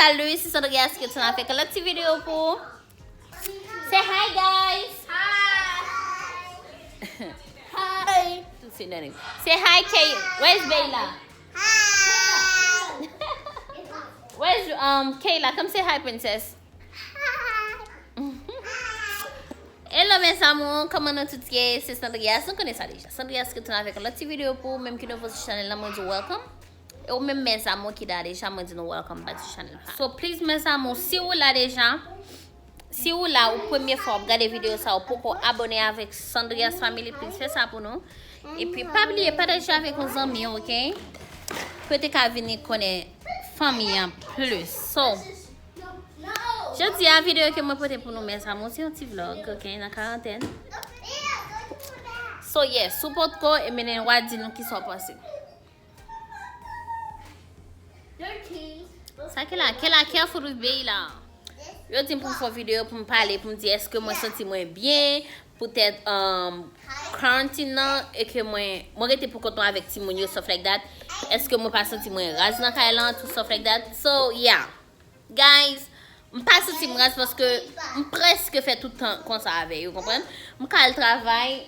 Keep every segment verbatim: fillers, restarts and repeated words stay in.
Salut, c'est Sandria, ce que tu as fait. Quel petit vidéo pour Say hi, guys. Hi. Hi. Say nothing. Say hi, Kay. Where's Bayla? Hi. Where's um Kayla? Come say hi, princess. Hi. Hello mes amours, kòman nou tout ye? Se Sandrias, nou konnen sa deja. Sandrias retourne avec un autre petit vidéo pou ou menm ki nouvo sou chanèl la, mwen di welcome. E ou menm mes amours ki la deja, mwen di nou welcome back sou chanèl pa. So please mes amours, si ou la deja, si ou la ou premye fwa w ap gade videyo sa, ou poko abone avèk Sandrias Family, please fè sa pou nou. Epi pa bliye pataje avèk yon zanmi, ok? Pou yo te ka vini konnen fanmi an plis. So, jodi a videyo ke mwen pote pou nou mes amours, se yon ti vlog, ok, nan karantèn. So, yes, si w potko, e mennen w a di nou kisa w panse. Sa ki la, ki la, careful with Bayla. Yo di m pou m fè videyo pou m pale, pou m di èske mwen santi mwen byen, poutèt um, quarantine nan, e ke mwen, mwen rete pou kont mwen avèk timoun yo, stuff like that. Èske mwen pa santi mwen raz nan kay lan, tout stuff like that. So, yeah. Guys, m pa santi m raz paske m prèske fè tout tan konsa avè yo, konprann? M ka al travay.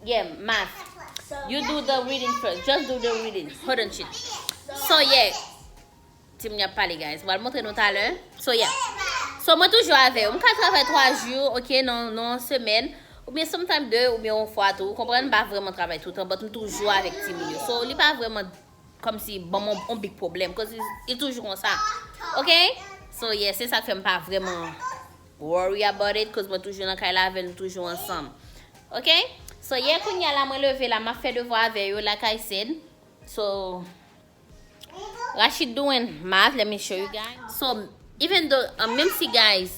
Yeah, math. You do the reading first. Just do the reading. Hold on, shit. So, yeah. Timoun y ap pale, guys. Mwen al montre nou talè. So, yeah. So, mwen toujou avè yo. M ka travay twa jou, ok, nan, nan yon semèn. Oubyen sometime de, oubyen yon fwa tou. Ou konprann? M pa vrèman travay toutan, but m toujou avèk timoun yo. So, li pa vrèman kòmsi ban mwen yon big pwoblèm, cause li, li toujou konsa. Ok? So, yeah, se sa k fè m pa vrèman worry about it, cause mwen toujou nan kay la avè l, nou toujou ansanm. Ok? So, yeah, kounye a la, mwen leve la, m ap fè devwa avè yo, like I said. So, Rachid doing math, let me show you guys. So, even though, um, menm si, guys,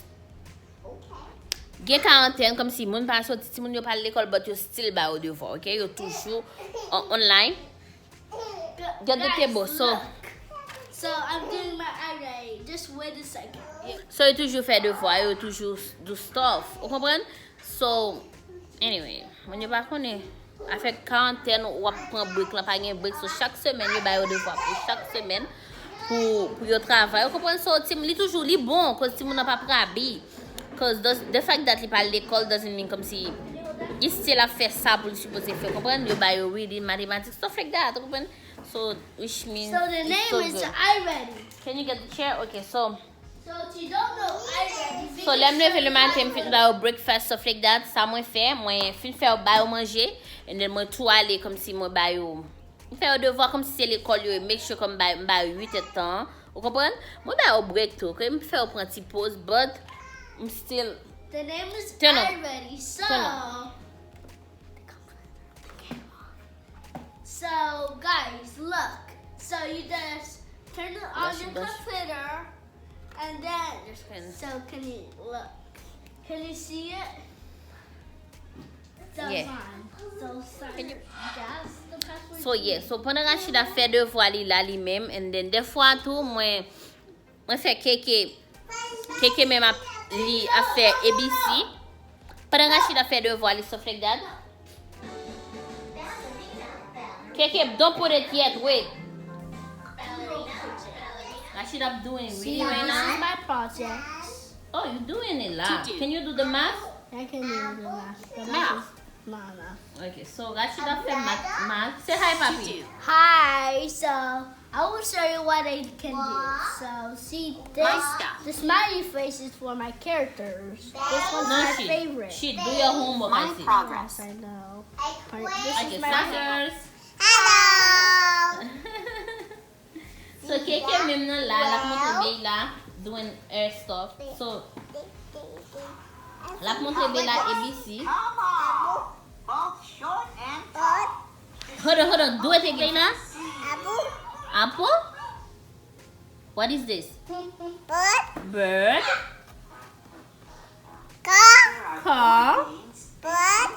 gen karantèn, kòmsi moun pa soti, timoun yo pa al lekòl, but yo still ba yo devwa, ok? Yo toujou, uh, online. Get the table, so. So I'm doing my eye right. Just wait a second. So yo toujou fè devwa, yo toujou do stuff. Ou konprann? So, anyway, moun yo pa konnen. Afè karantèn, w ap pran break lan, pa gen break. So, chak semèn, yo ba yo devwa pou chak semèn pou, pou yo travay. Ou konprann? So, ti, li toujou, li bon, cause timoun nan pa pran abi. Cause the, the fact that li pa al lekòl doesn't mean kòmsi li still ap fè sa pou li sipoze fè. Ou konprann? Yo ba yo reading, matematik, stuff like that. Ou konprann? So, which means So the it's name so is good. I Ready. Can you get the chair? Okay, so So lè m leve le maten, m fin ba yo breakfast, stuff like that. Sa mwen fè, mwen fin fè yo ba yo manje, and then mwen tou ale kòmsi mwen ba yo, m fè yo devwa kòmsi se lekòl yo ye, make sure kòm m ba, m ba yo uit èdtan. Ou konprann? Mwen ba yo break tou, ok? M fè yo pran ti poz, but m still The name is Turn on. I Ready. So Turn on. So, guys, look. So you just turn it on your computer, and then, so can you look? Can you see it? So Yeah. Fine. So sorry. Can you- That's the password. So, yeah. So pandan Rachid ap fè devwa li la li menm, and then dèfwa tou mwen Mwen fè Keke. Keke menm ap li ap fè A B C. Pandan Rachid ap fè devwa li, stuff like that. Keke, don't put it yet, wait. Rachid ap doing See, reading right this is now. My project. Oh, you doing a lot. Can you do the math? I can do the math. The math Math. is Mama. Okay, so Rachid ap fè math, math. Say hi, papi. Hi, so I will show you what I can do. So see this, the smiley face is for my characters. This one's No, my shit. favorite. Shit, do your homework, I see. Yes, I know. This Okay, is my favorite. Hello. So, Keke menm nan la, l ap montre Beyla doing her stuff. So, l ap montre Beyla A B C. Both short and tall. Hold on, hold on. Do it again, Beyla. Apple? What is this? Bird. Bird. Car. Car. Bird.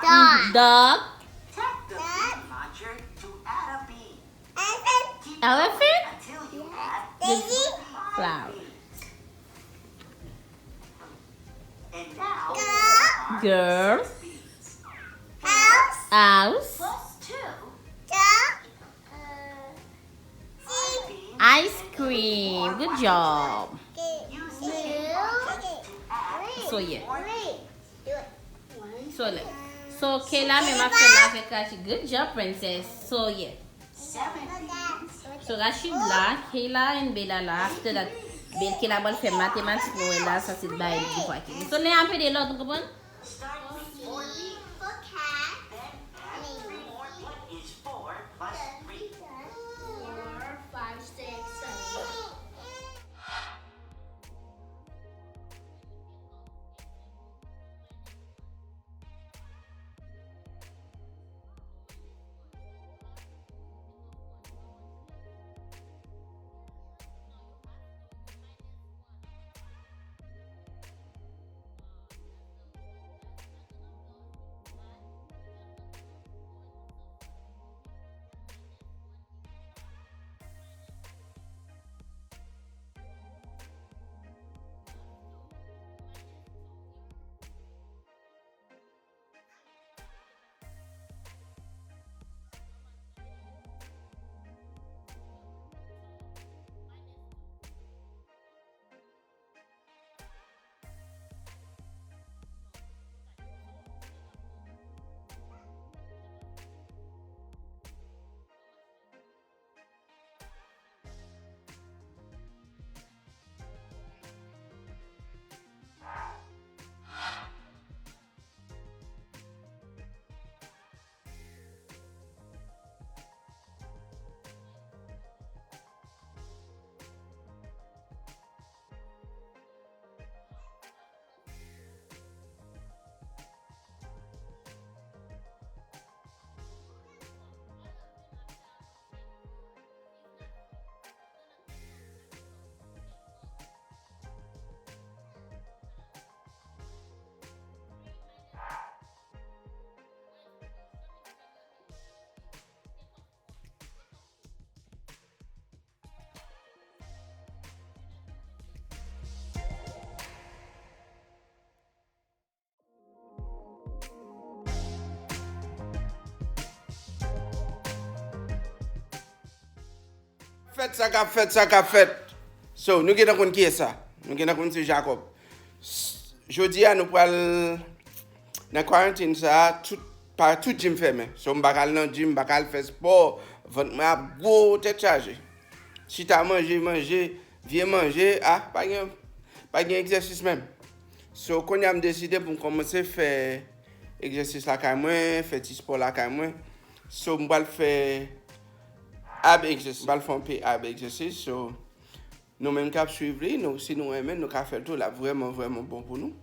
Dog. Dog. Tap the bean launcher to add a bean. Elephant? Flower. Girl. House. Ice Cream. Good job. So, yeah. So, le- so, Kayla menm ap fè l avèk Rachid. Good job, princess. So, yeah. So, Rachid la, Kayla and Bella la. After that, Bella, Kayla pral fè matematik, nou wè la, sa se bay li pou fè. So, Nea ap ede lòt, ou konprann? Start with four, then add three more. What is four plus three? Four, five, six, seven. Fèt, sa k ap fèt, sa k ap fèt. So, nou gentan konn kiyès sa. Nou gentan konn se Jacob. S- Jodi a, nou pral nan quarantine sa a, tout, pa, tout gym fèmen. So, m pa ka al nan gym, m pa ka al fè spò, vant mwen ap gwo, tèt chaje. Chita manje, manje, vye manje, ah, pa gen, pa gen egzèsis menm. So, kounye a m deside pou m kòmanse fè egzèsis lakay mwen, fè ti spò lakay mwen. So, m pral fè ab egzèsis. M pral fè yon pe ab egzèsis. So, nou menm k ap swiv li, nou, si nou renmen, nou ka fè l tou, l ap vrèman, vrèman bon pou nou.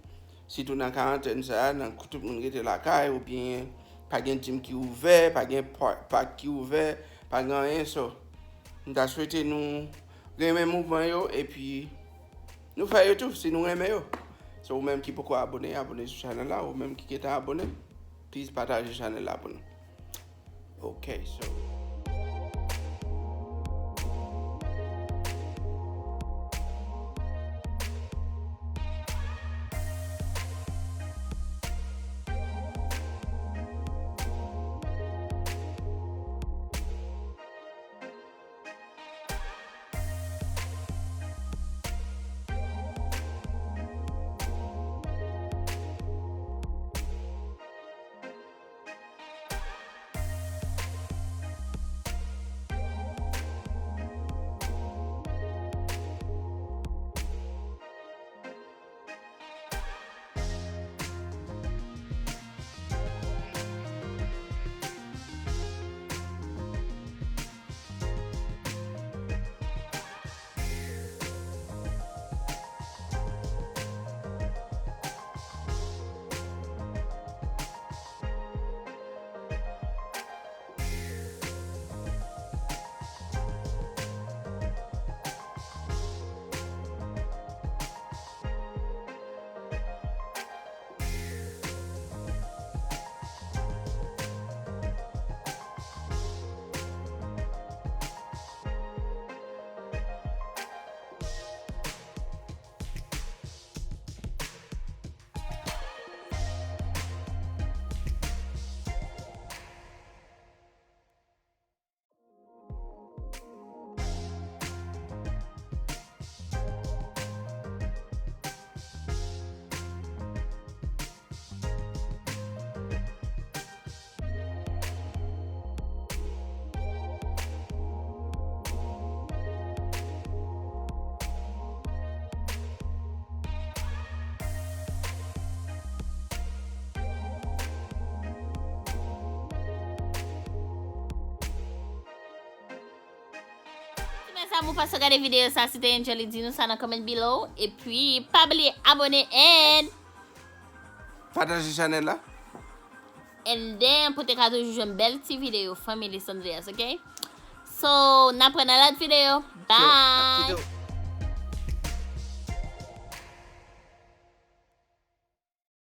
Sitou nan karantèn sa a, nan tout moun rete lakay, oubyen pa gen gym ki ouvè, pa gen pa- pak ki ouvè, pa gen anyen. So, m ta swete nou renmen mouvman yo, epi nou fè yo tou, si nou renmen yo. So, ou menm ki poko abone, abone sou chanèl la, ou menm ki gentan abone, please pataje chanèl la pou nou. Ok, so. Amour, pase gade videyo sa, si te enjoy li, di nou sa nan comment below. Epi pa bliye abone and Pataje chanèl la. And then pou te ka toujou jwenn bèl ti videyo Fanmi Lisandrias, ok? So n ap wè nan lòt videyo. Bye.